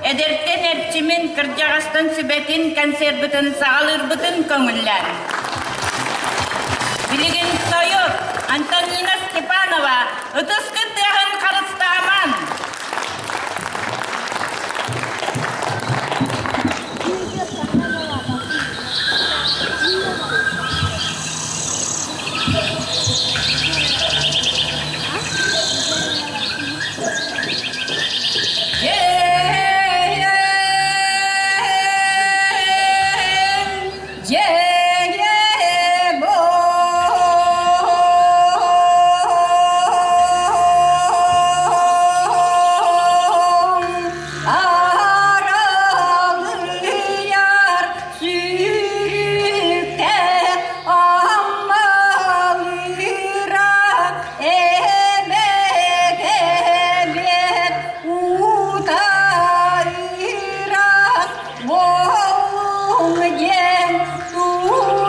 эдэртэн эрчимин, кырдьаҕастан сүбэтин концербытын саҕалыырбытын көҥүллээн. Билигин тойук Антонина Степанова ытыс кыттыаһын харыстааман! Аралыйар сүүрүккэ аммалыыра эмэгэбиэт утайырас буолуҥ диэн турунуоҕуҥ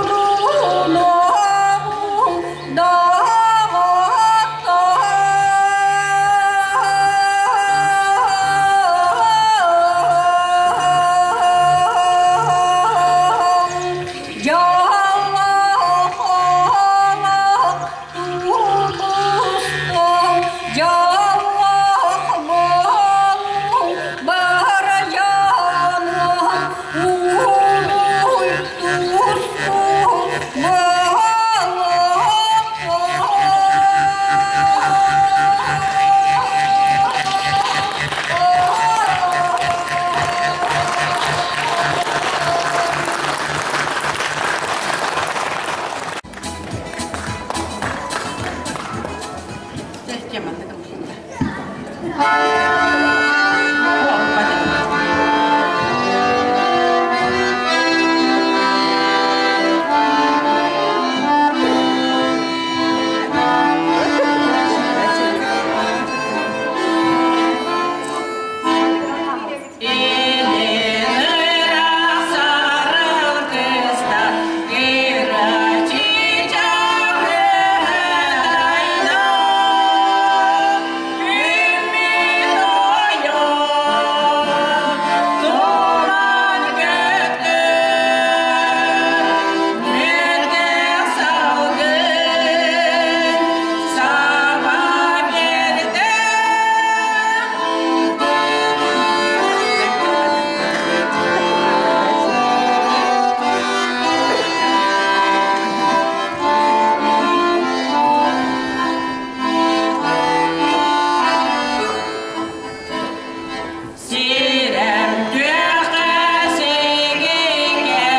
Сирем күөххэ сигигэ,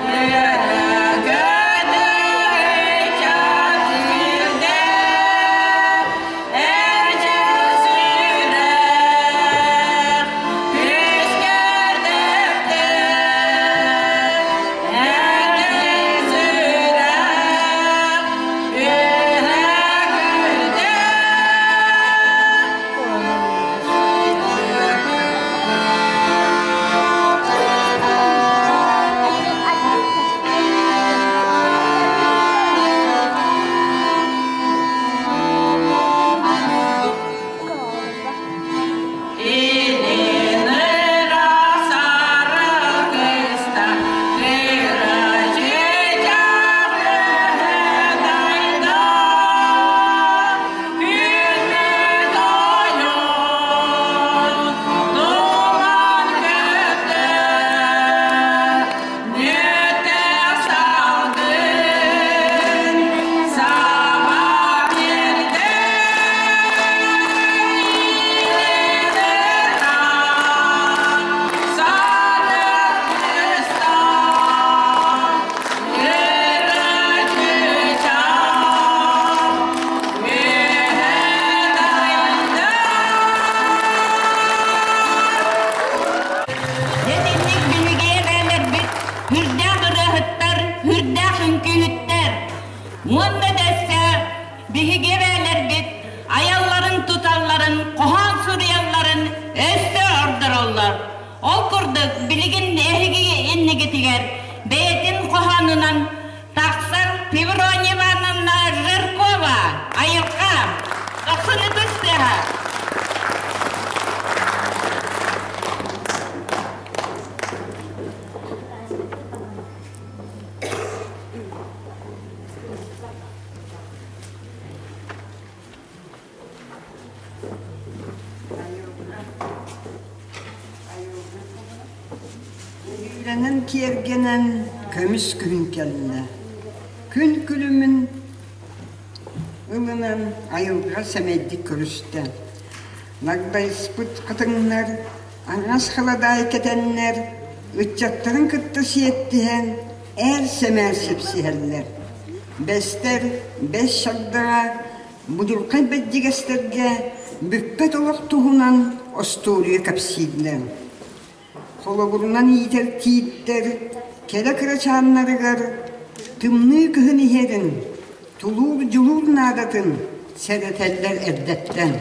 үөрэ-көтө чатырда, эрдьэл сүрэх күүскэ тэптэ, эрдьэл сүрэх үөһэ күтэ. Итинник биһиги эбээлэрбит үрдээх ырыаһыттар, үрдээх үҥкүүһүттэр. Уонна да өссө биһиги эбээлэрбит айалларын-туталларын, хоһоон суруйалларын өссө ордороллор. Ол курдук, билигин эһиги иннигитигэр бэйэтин хоһоонунан тахсар Феврония Ивановна Жиркова айылҕа тохсун ытыс тыаһа. Кэрэлэнэн киэргэнэн көмүс күһүн кэллэ. Күн күлүмүн ылынан айылҕа сэмэйдик көрүстэ. Нагдайыспыт хатыҥнар, аҥаас халадаай кэтэннэр, ыччаттарын кытта сиэттиһэн, ээр-сэмээр сипсиһэллэр. Бэстэр бэс шагдаҕа будурхай бэдьигэстэргэ бүппэт олох туһунан остуоруйа кэпсииллэр. Холобурунан иитэр тииттэр кэрэ кырачааннарыгар тымныы кыһын иһэрин, тулуур-дьулуур наадатын сэрэтэллэр эрдэттэн.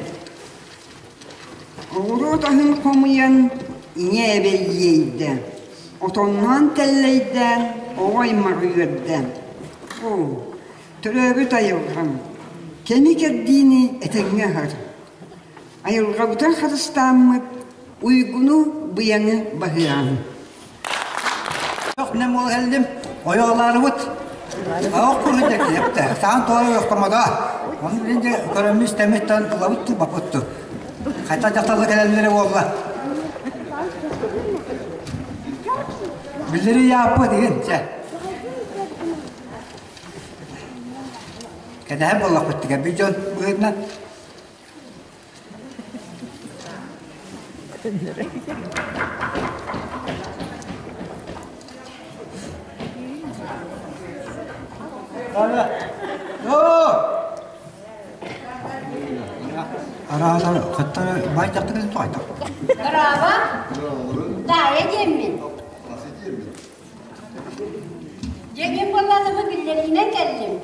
Оҕуруот аһын хомуйан ийэ эбэ иэйдэ, отонноон тэллэйдээн оҕо аймаҕы үөрдэ. Оо, төрөөбүт айылҕам, кэми-кэрдиини этэҥҥэ аһар. Айылҕабытын харыстааммыт, уйгуну быйаҥы баһыаҕыҥ. Нэм ол кэллим, ойоҕолаарыбыт. Оох курдук эптэ. Саан туора ойохтомото. Ону билин дьэ көрөммүс тэмиттэн ылабыт ту баппыт ту. Хайта дьахталла кэлэллэрэ буолла. Биллери яаппыт игин чэ. Кэтэһэр буоллахпыт тигэ би дьон быһыытынан. Араатар хаттар баай дьахтар тоҕойдо. Браво! Даайа диэммин. Дьэ мин буоллаҕына биллэриинэн кэллим.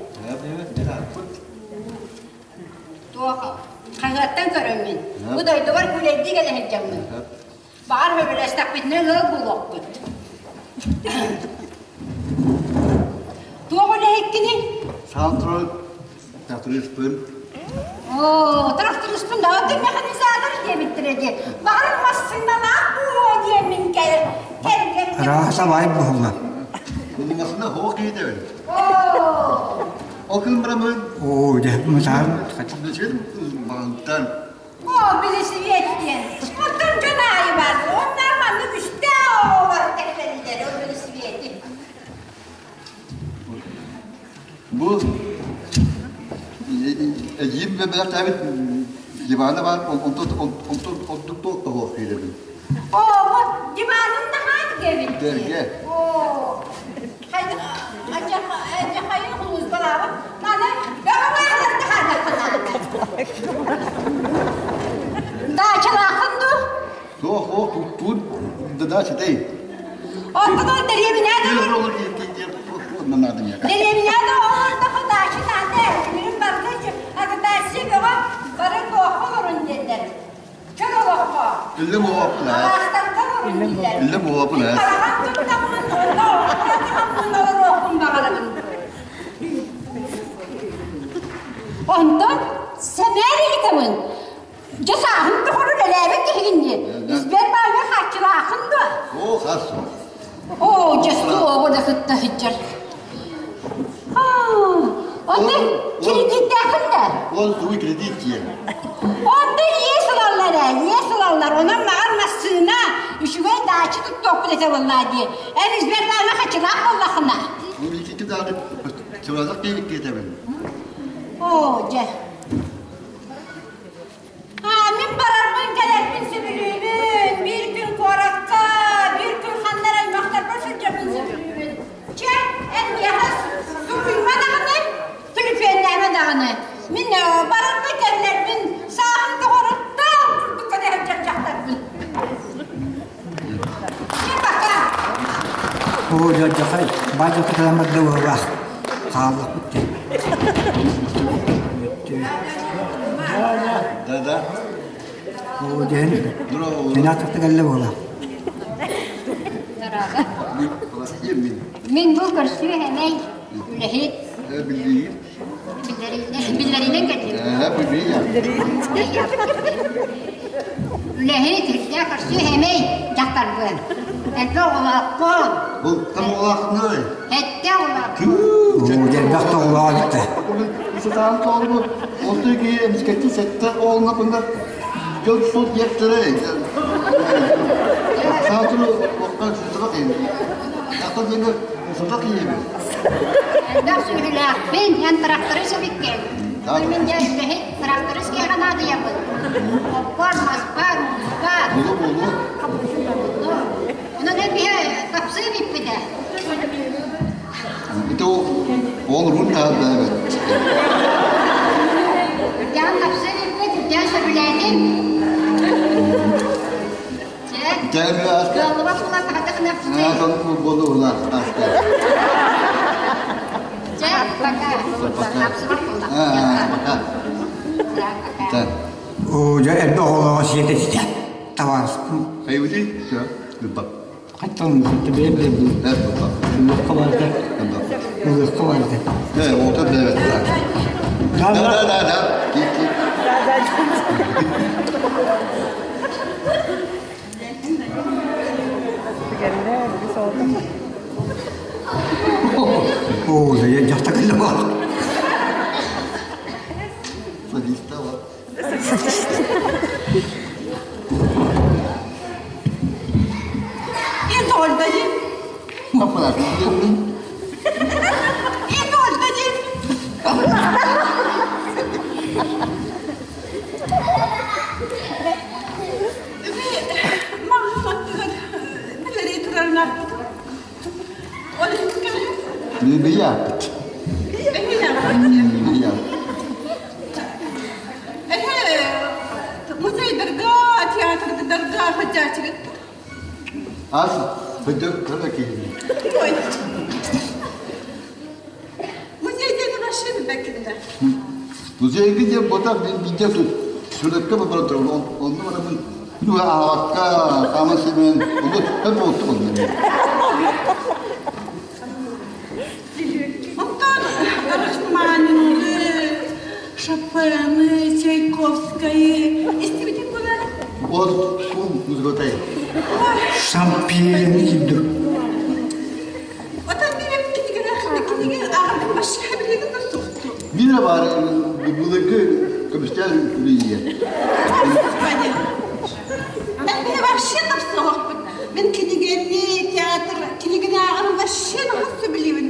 Туох хаһыаттан көрөммүн. Бу дойдубар күлэйдии кэлэ сылдьаммын. Баҕар сөбүлэстэхпитинэ ыал буолуохпут. Туох үлэһиккиний? Саалтыран тракториспын. Оо, тракториспын да оттон механизатор диэбиттэрэ дии. Баҕар массыыналаах буолуо диэммин кэл кэл Ырааса баай буолла. Массыына хоох киһитэбин. Оо! Ол күн бараммын Оо, дьэ, мытаан. Мантан. Оо, билисибиэт диэн. Оттон дьон аайы бар. Оннар маннык үстэ оҕолор кэлэллэр ол билисибиэти. Бу эдьиийим бэлэхтээбит дивана баар, онтон онтон ордук туох тоһуох киирэбин. Оо, бу диваным наһаа үчүгэйбит. Дэргэ. Оо, Хайа хулуус балаабыт. Маны бөҕө Даачалааххын дуу? Суох, суох, туттуун да даачатай. Оттон ол дэриэбинэ да Дэриэбинэ да олордохо даача наада. Күнүн барыта агитация бөҕө бары туохха олорун диэннэр. Чөл олоххо. Үллэ буолуохпун ээ. Алаастарга олорун дииллэр. Үллэ буолуохпун ээ. Балаҕан туттаммын, онно олорон олоруохпун баҕарабын. Онтон сэмээр ыйытабын. Дьэ сааһын тухары үлэлээбит киһигин дии. Избэр баайга хааччылаахын дуо? Оо, хас. Оо, дьэ суоҕу да кытта сылдьар. Онтон кредиттээхин да? Ол тугуй кредит диэн? Онтон иэс ылаллар ээ, иэс ылаллар. Онон маған массыына, үчүгэй даача туттуохпут этэ буоллаа дии. Эн избэр баайга хаччылаах буоллаххына. Бу икки даҕаны чугасах киһи киэтэбин. Оо, дьэ. Аа, мин барарбын кэлэрбин сөбүлүүбүн. Биир күн куоракка, биир күн ханна эрэ аймахтарбар сылдьарбын сөбүлүүбүн. Чэ, эн миэхэ суруйма даҕаны, түлүпүөннээмэ даҕаны. Мин барарбын кэллэрбин сааһым доҕоруттан курдук кэтэһэр дьахтарбын. Чэ, пока. Оо, дьэ, баай дьахтар да уоллаах. Хааллахпыт дии. Да, да. Оо, дьэ, Минаатахта кэллэ буола. Мин бу көрсүө эмэй үлэһит биллэринэн кэллим. Үлэһит үрдэ көрсүө эмэй дьахтарбын. Элбэх оҕолоохпун. Бұл кім оҕолооххунуй? Сэттэ оҕолоохпун. Оо, элбэх да оҕолоох эбит Сатаан тоҕорбу оту киһи эмискэччи сэттэ оҕолонопунна дьон суут диэхтэрэ. Саатыры уохха сытыба киһи. киэнэ сатах киһибин. Элбэх сүөһүлээхпин, эн тракторист эбиккин. Мин дьэ үлэһит тракторист киэхэ наадыйабын. Оппор, маспар, мууспар. Буолуо, буолуо. Онон эн биһи тапсыы эбиппит ээ. Ити ол рун таһарда эбит. Үрдээн тапсыы эбиппит, үрдээн сөбүлээтим. Чэ, кыаллыбат буолан таһырдьа гыныахпытый. Чэ, пока. Тапсыбат буолла. Пока. Оо, дьэ, эрдэ оҕолоҕо сиэтэ ситэ. Табаарыспын. Хайбытый? Все, гыббат. Хаттан бэйэ-бэйэ Ылыахха барда. Ылыахха барда. Э, ота бэйэ. Да, да, да, да. Оо, я дьахта кэллэ бар. Садиста бар. Изольда дии. Изольда дии. Маҕаһыттыгар билэрий турарынаахпытым. Ол иһин Бийааппыт. Эһэ музейдарга, театрдарга сылдьааччыгыт Ас быдыр кыра киһини. Ой. Музей диэни вообще билбэккин да. Музейга диэн бота биирдэ сүрэккэ баран турабын. Онно бараммын ну аҕакка хаама симэн ону өр буолтум онно. Онтон Рахманины, Шопены, Чайковскайы истибитин буолар. Ол суу музыкатай. Шампиен кирдик. Отон биир кинигэлээх кинигэ ааҕарбын вообще билигин да суохту. Мина бар былыргы көмүстээн үлүйе. Господи. Мен вообще тапсыахпын. Мин кинигэни, театр, кинигини ааҕарын вообще наһаа сөбүлүүбүн.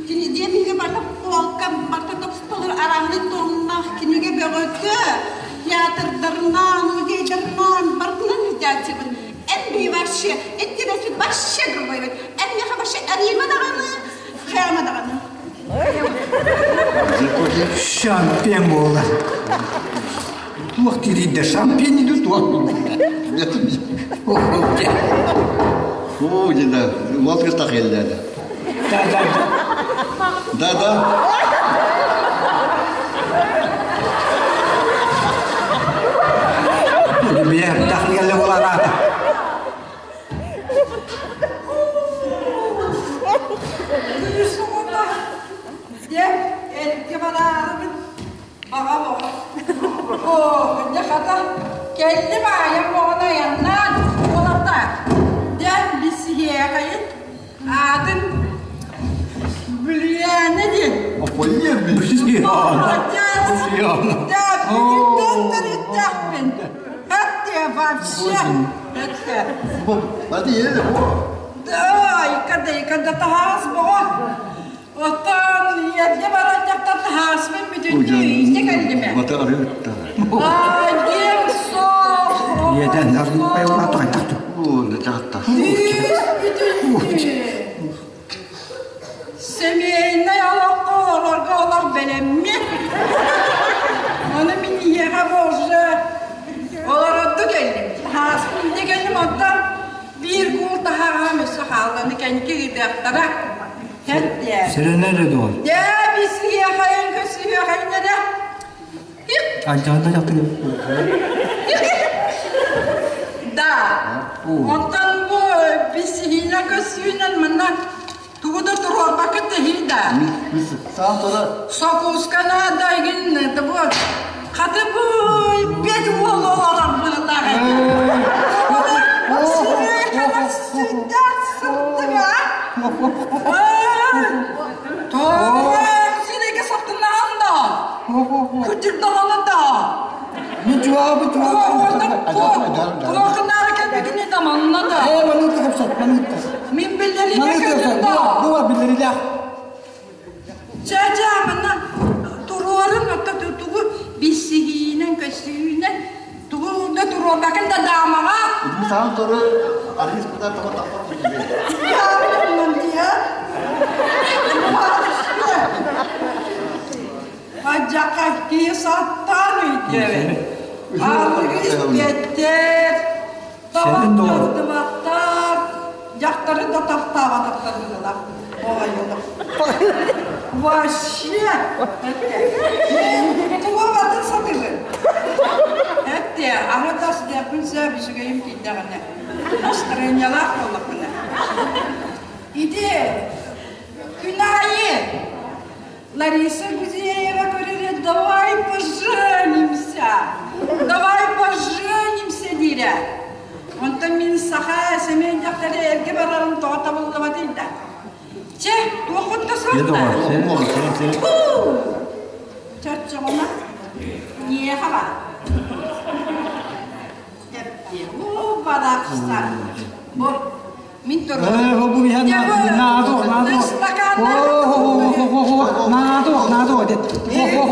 Кинигэ барыта полкам, барыта тапсыталар арааһынай тоннаах кинигэ бөҕөтө. Театрдарынан, музейдарынан, барытынан илдьээччибин. Эн би вообще, интересует вообще другой бит. Эн миэхэ вообще арыйма даҕаны, хайама даҕаны. Шампион буолар. Туох тирийдэ? Шампион иду туох тирийдэ? Оо, да, вот так елләді. Да, да, да. Да, да. Бия, тахнигелле буолараата. Дьэ, эргэ бараарыбын Аҕам оҕо. Оо, дьэ хата, кэллим аайым оҕону айаннаан уолата. Дьэ, билсиһиэхэйин аатын Бүлүйээнэ диэн. Опойер Молодец! Да, бүгүнтэн төрүттэхпин. Хаттыа вообще. Это. Hadi ye Да, иккада иккада таһаас боҕо. Оттон эрдэ баран дьахтар таһааспын бүтүннүү истэ кэллим ээ. Бата арыытта. Аа, диэм суох. Ийэтэн арыыппай улаатаайтахту. Оо, не таатта. Күүс бүтүннүү. Семейнэй олоххо олорорго олох бэлэммин. Ону мин ийэҕэ уже олорорду кэллим. Таһааспын дьэ кэллим, оттон биир куул таһааҕым өссө хаалланы кэнники ыытыахтара. Сэрэнэр дуо? Дьэ, бисиэхэйин көсүһүөхэйин эрэ. Альдьаанда дьахтар Да. Онтон бу бисиһиинэн көссүүнэн манна тугу да туруорбакка тэһий да. Сокууска наада игин это вот. Хаты бу пять уол олорор быһылаах этэ. Сырдык сырдыга. Сирэйгэ саптыннаҕын да. Кырдьырдаҕына да. Ничего, Туохунаары кэлбикини да манна да. Ээ, манны кэпсэт, манны Мин биллэринэ Манны кэлдим да. Бу биллэрилээх. Чэ-чэ, манна туруорун, оттон тугу билсиһиинэн, көссүүнэн, тугу да туруорбакын да даамаҕа. Итини саҥа туру аргыс кытар тоҕо тахпат билбэт. Адьака киһи саттаан өйдөөбөт. Аныгы испэттэр, Сэрин доҕор. табаттардыбаттар, дьахтары да таптаабатахтар быһыылаах. Оҕойолор. Вообще, мен тугу батын сатыыбын. Этте, аны тас диэхпин сөп үчүгэйим киирдэҕинэ. Настроениялаах буоллахпына. Ити күн аайы Лариса Гузеева көрөрө давай поженимся, давай поженимся диирэ. Онтон мин саха сэмэн дьахтары эргэ барарым тоҕо табыллыбатый да. Чэ, туоххут да Дьэ доҕор, суох сэрин, сэрин, сэрин. Чоччоҕуна миэхэ бар. Тэптиэ, барахсан. Бу мин Э, бу иһэн наадо, наадо. О, наадо, наадо, дед. О,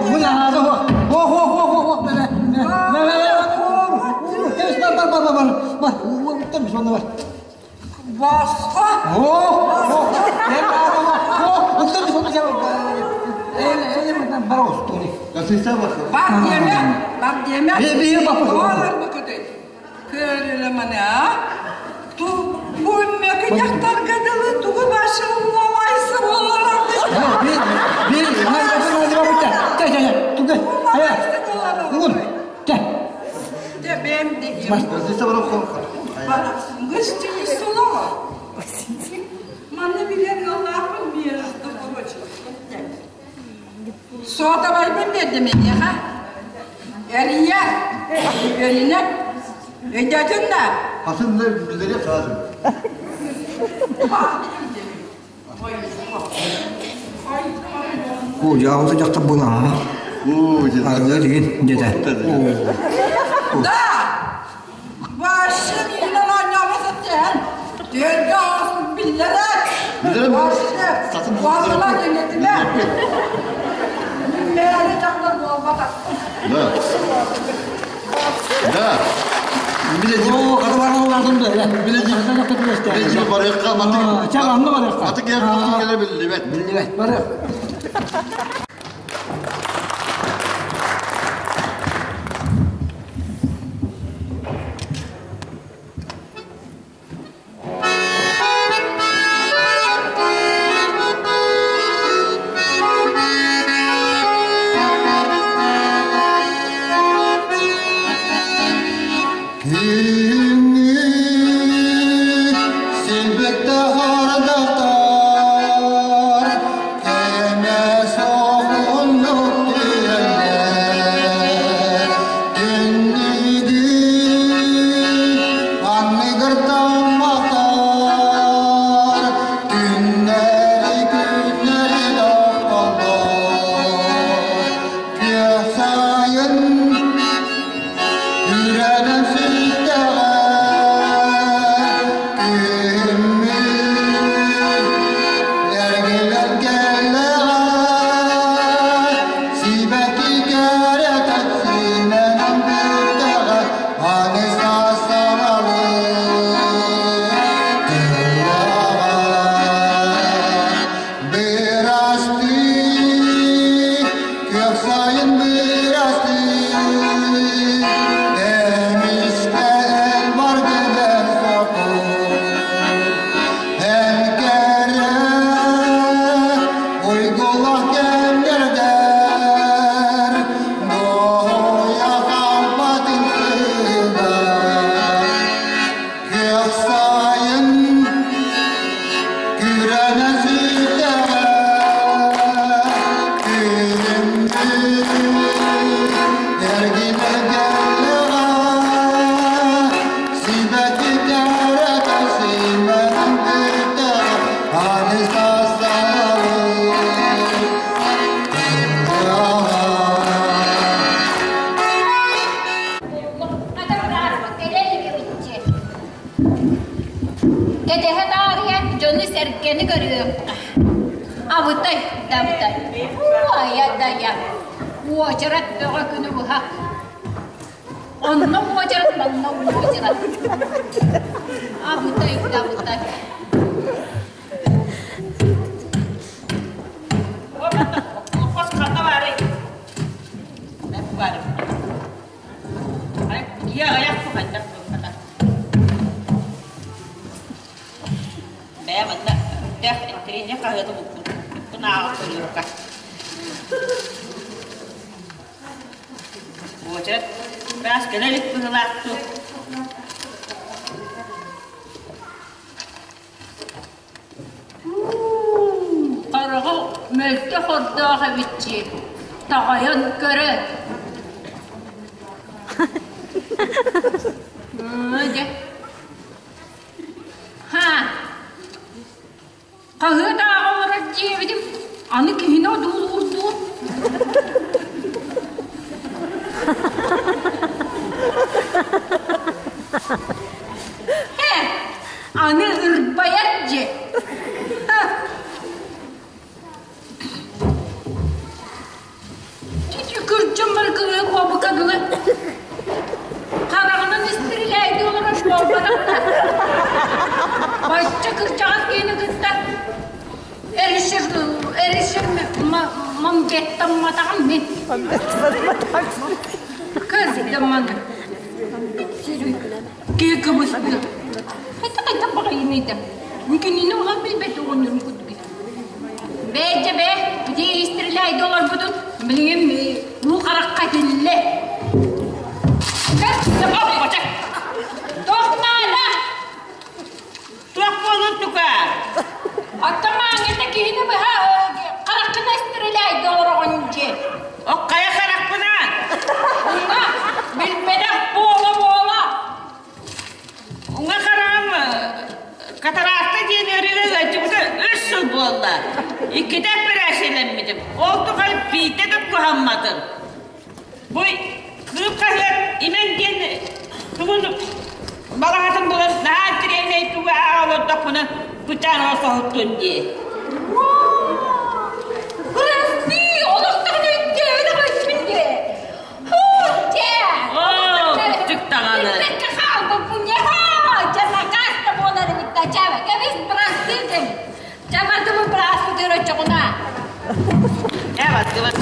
бу наадо. О, о, о, о, не, не, не, не, кэс бар, бар, бар, бар, бар, там сонно бар. Босхо! О, о, не наадо, о, там сонно э, э, бар остуни. Гасыйса басы. Бар диэмэ, бар диэмэ. Би, би, бапы. Туолар бу көтөй. Көрүлэ маны, а? Ту, бу мөкү дьахтарга дылы тугу башылламайсы болар. Би, би, на, на, на, на, чэ, чэ, чэ, тугай, Умалайсы болар. Угун, чэ. Де бэм дегим. Гасыйса барып кол. Барахсын, гыстыны солоҕо. Манна билэр ыаллаахпын между прочим. Суотабайбын биэрдим эйиэхэ. Эрийэ, үөрүнэ. Өйдөөтүн да? Хасым ne billeri sağsın. О, дьаабыта дьахтар буолан, Оо, дьэ. арыгы дигин дедэ. Да! Вообще миинэн оонньообот эттээн. Түөргэ ааспыт биллэрэ. Биллэрэ Вообще, сатын буолла дьиҥэтимэ. Мин мээнэ дьахтар буолбатах. Да. Да. О, хата бар олардым да. Биле Биле барыаққа маты. Ча, анны барыаққа. Аты кер келе биллибет. Биллибет, барыақ. Күңү силбекте хардактар, кеме соғуннук түйелер, түннүгү анныгыр таммактар, түннери күннери тоқтолдор, Күө сайын Күрәнен сүттэҕэ күммүт эргилэн кэллэҕэ сибэки кэрэтэ сиинэнэн бүттэҕэ аны саастаралыы. Кэтэһэ таарыйа дьону-сэргэни көрүөххэ. Абытай да абытай, уайа-дайа, уочарат бөҕө күнү быһа. Онно уочарат, манна уочарат. Абытай да абытай. Хос ханна баарый? Баар. Ийэ аҕыйах хайдах буолбата. Бэйэм манна үрдээх интэриниэт хаһыаты булбут. Иккин ааҕан көрүөххэ. Уочарат баас кэлэ илик быһыылаах дуу. Хараҕа мөлтөх ордоох эбит дии, таҕайан көрө. Дьэ. Ха, хаһыат ааҕа олорор диэбитим, аны киһини одуулуур дуу? Э, аны ырбайар дьэ. Кырдьан баргылыы куобука дылы. Хараҕынан истирилээйди олорор буолбатах да. Бачча кырдьаҕас киһини кытта эришир эришир мамбеттамматаҕым мин. Кырдьан маны. Киһи кыбыстыы. Хайта-хайта баҕайыный да. Кинини улам билбэт оҕонньорум курдук Бээ, дьэ бээ, ити истрелляйда олорбутун билигин уу харахха этиллэ. Туох наада? Туох буолун тука? Оттон мааңҥыта киһини быһа хараххына истрелляйда олороҕун дьиэ. Ок хайа харахпынан? Уҥа билбэтэх буола-буола. Уҥа хараҕым катаракта диэн ыарыыга ыалдьыбыта үс сыл буолла. Иккитэ эпэрээссийэлэммитим. Ол тухары биирдэ да куһамматым. Бу кыым хаһыат имэн диэн тугун балаһатын булан наһаа интэриэһинэй тугу ааҕа олордохпуна бытаан соһуттун дии. Бырастыы, олохтоҕун өйдөөбүт аҕайбын дии. Оо, кырдьык даҕаны. Билбэккэ хаалбыппын дьэ накаас да буолар эбит да чэ кэбис бырастыы дьэ чэ бардыбын бырааспытыгар оччоҕуна Э бардыбын.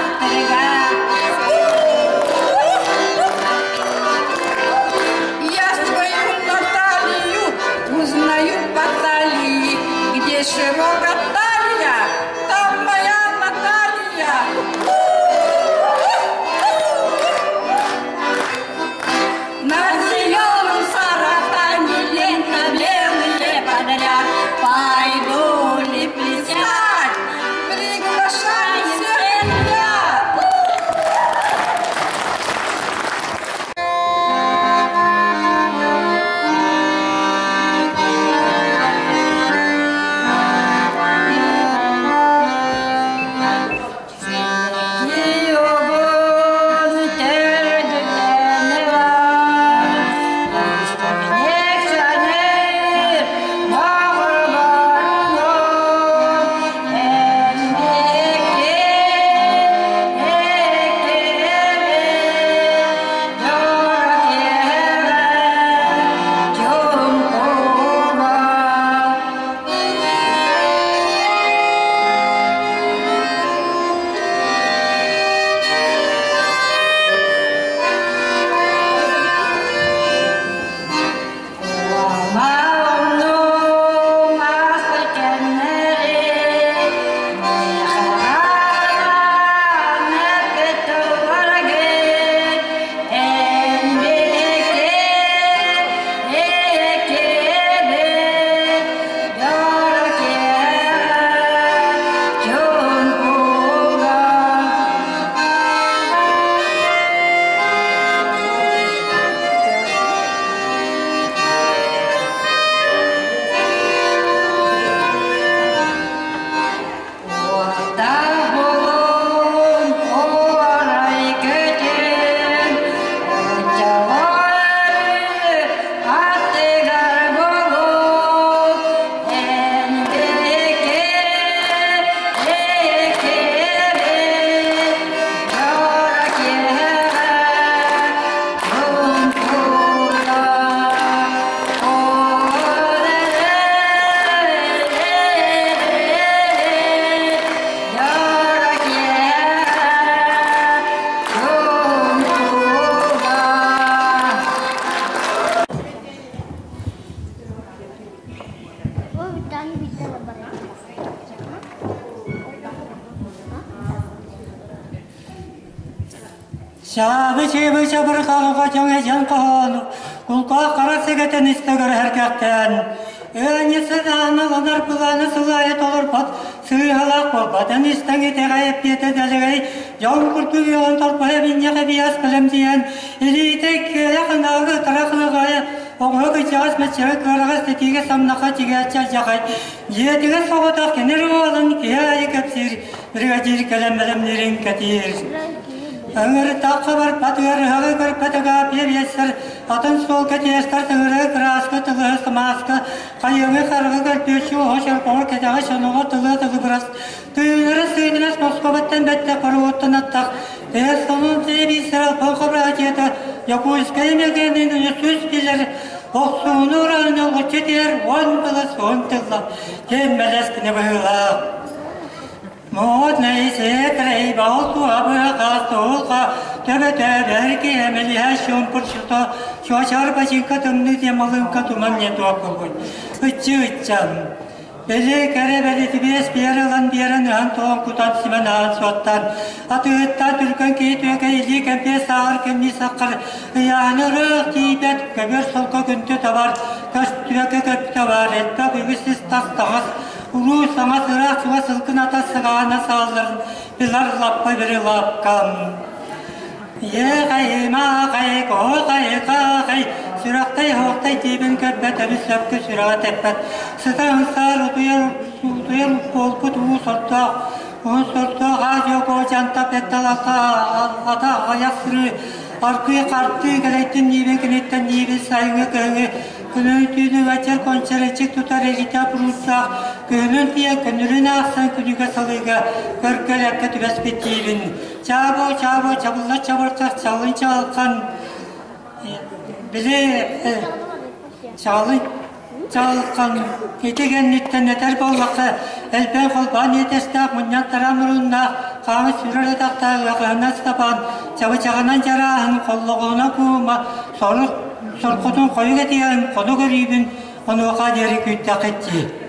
Аартыга. Я свою Наталью узнаю по талии, где широка талия, там моя Наталья. На зеленом сарафане лента белые подряд. Пойду ли плясать, приглашаю всех ребят. Чабы-чыбы чабырҕаҕа дьоҥ хоһоону, кулгаах хара сэгэтэн истэгэр эргэхтээн, ыанньысынаан ылынар былааны сылаайа толорбот, сыыһалаах буолбатын истэҥ итэҕэй эппиэтэ дэлэгэй, дьон курдук үөҕэн толбойо минньэх эбиэс бэлэмдьийэн, илиитэ киэйэ ханаага ытара хылыҕайа, оҕо кычаҕас мэччэҕэ кыараҕас тэтиигэ самнаха тигээччи алдьахай, дьиэтигэр соҕотох кинир уолун киһи аайы кэпсиир, бригадир кэлэн бэлэмниирин кэтиир. Ыҥыртахха барбат ыарыһаҕы көрбөтөҕө биэриэссэр атын суолга тиэстэр тыҥырыы кырааска тылыһы сымааска хайыҥы харгы көрбүөччү оһо чорбоҕор кэтэҕэ соноҕо тылы тылыбырас тыынары сыынырас Москваттан бэттэх хоруоттан аттах тыас сонун телевизор алпан хобраатията Якутскай мегэнин үсүс билэр охсууну урааны олгуччу тиэр уон былыс уон тылла киэн мэлэс кини быһыылаах Модный секрей балтуа быха төбөтө бэрки эмэлиһэ шумпурчуто чуочар бачыҥка тымныы темалыҥка туман не туох Ыччы ыччан. Били кэрэ бэлитибиэс биэр ылан биэрэн ыһан тоҕон кутан симэн аан суоттан атыыттан түргэн киһи түөкэ илии кэмпиэ сааҕар кэмнии саххар ыйааны ырыах тиийбэт көбүөр солко күнтү табар көстүөкэ көп табар элбэх үгүс ис тас таҥас Улуу саҥа сыраах чугас сылгын ата сыгаана саалларын билар лаппа бири лапкам. Иэхэй, маахай, коохай, хаахай, сүрэхтэй оһохтой тиибин көрбөт эбит сөпкө сүрэҕэ тэппэт. Сыта ынсаар утуйар утуйар буолбут уу сордоох, уһун сордоох аа-дьуо куочанта петталата ата аҕыйах сырыы аргыый хартыы кэлэйтин ниибин киниттэн ниибин сайыҥҥы кыһыҥҥы Күнүн түүнү вачар кончарычык тутар илитэ буруутсаах, күһүнүн тиийэ көнүлүн аахсан күнүгэ салыыга көргө-элэккэ түбэспиттиибин. Чаабо, чаабо, чабылла чабыртах чалын чаалхан, били чалын Чаҕылхан ити кэнниттэн этэр буоллахха, элбэх холбоон иэтэстээх мунньан муруннаах хаамы сүрэр атахтаах ыаҕаһынан Степан чабычаҕынан дьарааһын холлоҕоһунан куума сорук соркутун хойук этиэҕин хону көрүүбүн онуоха диэри күүттэххит дии.